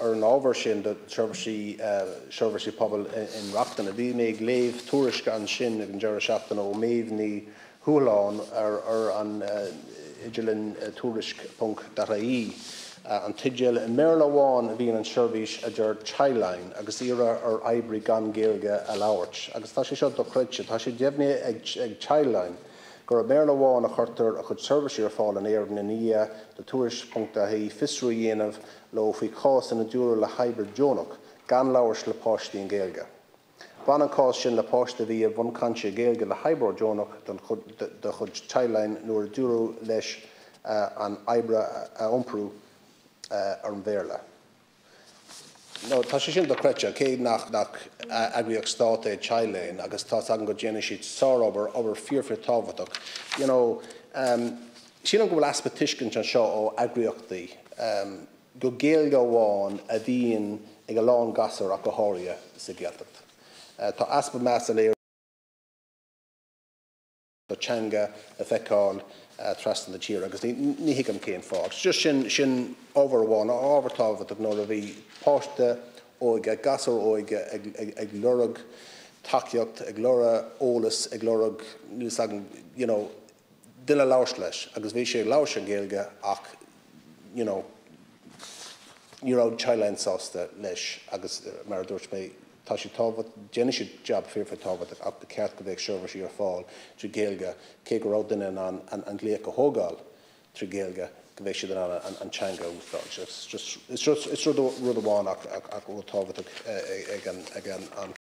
ar an ábhar sin de seirbhísí seirbhísí pobail inrochtana, bhí mé ag léamh tuairisc ansin ag an deireadh seachtaine ó Méabh Ní Thuathaláin ar an idirlíon tuairisc.ie. An teideal 'I mBéarla amháin a bhíonn an tseirbhís' a deir Childline agus iarradh ar oibrí gan Gaeilge a labhairt. Agus tá sé seo dochreidte. Tá sé deimhnithe ag Childline gur i mBéarla amháin a chuirtear a chuid seirbhísí ar fáil in Éirinn i ndiaidh do Tuairisc.ie fiosrú a dhéanamh leo faoi chás ina dúradh le hoibrí deonach gan labhairt le páistí i nGaeilge. Bhain an cás sin le páiste a bhí i mbun cainte Gaeilge le hoibreoir deonach de chuid Childline nuair a dúradh leis an oibrí a iompú ar an Bhéarla. Nó tá sé sin dochreidte, cé nach eagraíocht stáit é Childline agus tá's agam go déanann siad sárobair, obair fíor fíor tábhachtach. You know, sílim go bhfuil easpa tuiscint anseo ó eagraíochtaí. gur Gaeilge amháin a bhíonn ag a lán gasúr ach go háirithe sa Ghaeltacht. Tá easpa meas a léiriú do teanga le feiceáil trasna na tíre agus ní thuigim cén fáth. Agus just sin sin ábhar amháin, ábhar tábhachtach nuair a bhí páiste óige, gasúr óige ag ag ag lorg tacaíocht, ag lorg eolas, ag lorg níl 's agam you know duine le labhairt leis agus bhí sé ag labhairt an Ghaeilge ach you know ní raibh Childline sásta leis agus mar a dúirt mé tá sé tábhacht déanann siad jab fíor fíor tábhachtach ach ba cheart go mbeadh seirbhísí ar fáil trí Ghaeilge cé go raibh duine in ann an glaoch a thógáil trí Ghaeilge go mbeadh siad in ann an teanga a úsáid. It's just it's just it's rud rud amháin ach ach rud tábhachtach ag an ag an an.